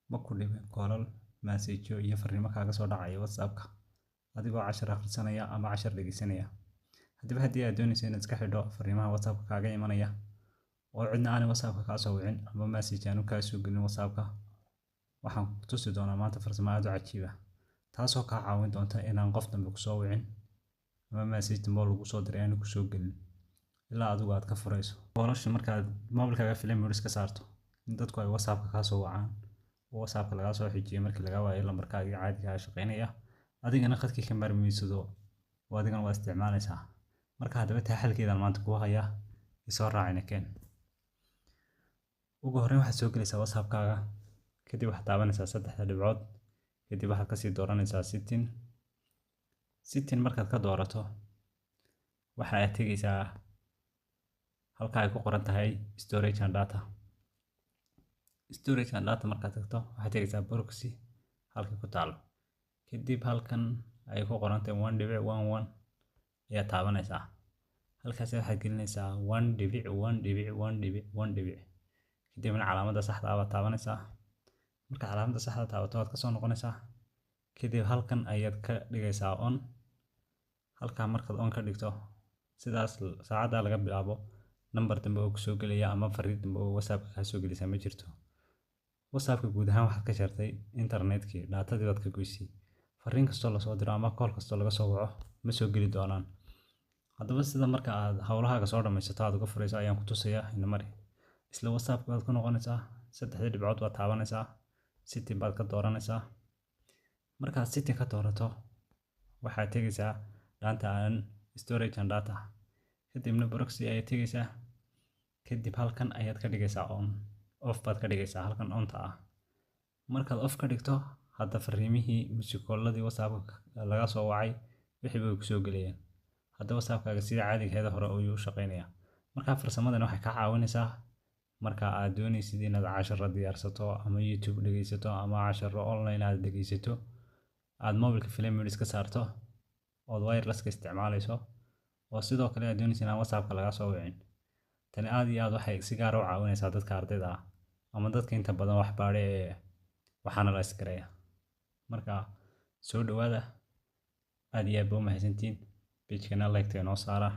Ma ku dhibin callal, messageyo iyo fariimo kaaga soo dhacaya WhatsApp-ka adigoo cashar akhrisanaya ama cashar dhegeysanaya? Haddaba, haddii aad doonayso inaad iska xidho fariimaha WhatsApp-ka kaaga imanaya oo cidna aanay WhatsApp-ka kaa soo wicin ama message aanu kaa soo gelin WhatsApp-ka, waxaan ku tusi doonaa maanta farsamo aad u cajiib ah, taasoo kaa caawin doonta inaan qof dambe kusoo wicin ama message dambe oo lagu soo diray aanu kusoo gelin ilaa adigu aad ka furayso. Callasha markaad mobilkaaga flight mode iska saarto, in dadku ay WhatsApp-ka kaa soo wacaan oo WhatsApp-ka lagaa soo xijiyo markii lagaa waayo lambarkaagii caadiga ah shaqeynaya, adigana khadkii ka maarmaysid oo adigana waa isticmaalaysaa. Marka haddaba taa xalkeedaan maanta kuu hayaa, isoo raacina keen. Ugu horreyn waxaad soo gelaysaa WhatsApp-kaaga, kadib waxaad taabanaysaa saddexda dhibcood, kadib waxaad kasii dooranaysaa setting. Setting markaad ka doorato, waxa aad tegaysaa halka ay ku qoran tahay storage and data. Storage and data markaad tagto, waxaad tegaysaa privacy halka ku taalo. Kadib halkan ay ku qoran tahay 1.1.1 ayaad taabanaysaa. Halkaas waxaad gelinaysaa 1.1.1.1. Kadibna calaamadda saxda ah baad taabanaysaa. Marka calaamadda saxda taabato, waad ka soo noqonaysaa. Kadib halkan ayaad ka dhigaysaa on. Halkaa markaad on ka dhigto, sidaas saacadda laga bilaabo nambar dambe oo kusoo gelaya ama fariin dambe oo WhatsApp-ka kaa soo gelaysa ma jirto. WhatsApp-ka guud ahaan waxaad ka jartay internetkii, datadii baad ka goysay. Fariin kastoo lasoo diro ama call kastoo laga soo waco ma soo geli doonaan. Haddaba, sida marka aad hawlahaaga soo dhammaysato aad uga furayso ayaan ku tusayaa, ina mari. Isla WhatsApp baad ku noqonaysaa, saddexdii dhibcood baad taabanaysaa, setting baad ka dooranaysaa. Markaad setting ka doorato, waxaad tegaysaa data and storage and data. Kadibna privacy ayaad tegaysaa. Kadib halkan ayaad ka dhigaysaa on, off baad ka dhigaysaa halkan onta ah. Markaad off ka dhigto, hadda fariimihii, missed calladii WhatsApp laga soo wacay, wixii bay kusoo gelayaan. Hadda WhatsAppkaaga sida caadiga ahayd hore ayuu u shaqeynayaa. Marka farsamadan waxay kaa caawinaysaa marka aad doonaysid inaad casharo diyaarsato ama YouTube dhegeysato ama casharo online aad dhegeysato, aad mobilka flight mode iska saarto ood wireless ka isticmaalayso, oo sidoo kale aad doonaysid inaan WhatsApp-ka lagaa soo wicin. Tani aad iyo aad waxay si gaar ah u caawinaysaa dadka ardayda ah ama dadka inta badan wax baadha ee wax analyze gareeya. Marka soo dhawaada, aad iyo aad baa u mahadsantihiin. Page-kana like-ta inoo saara.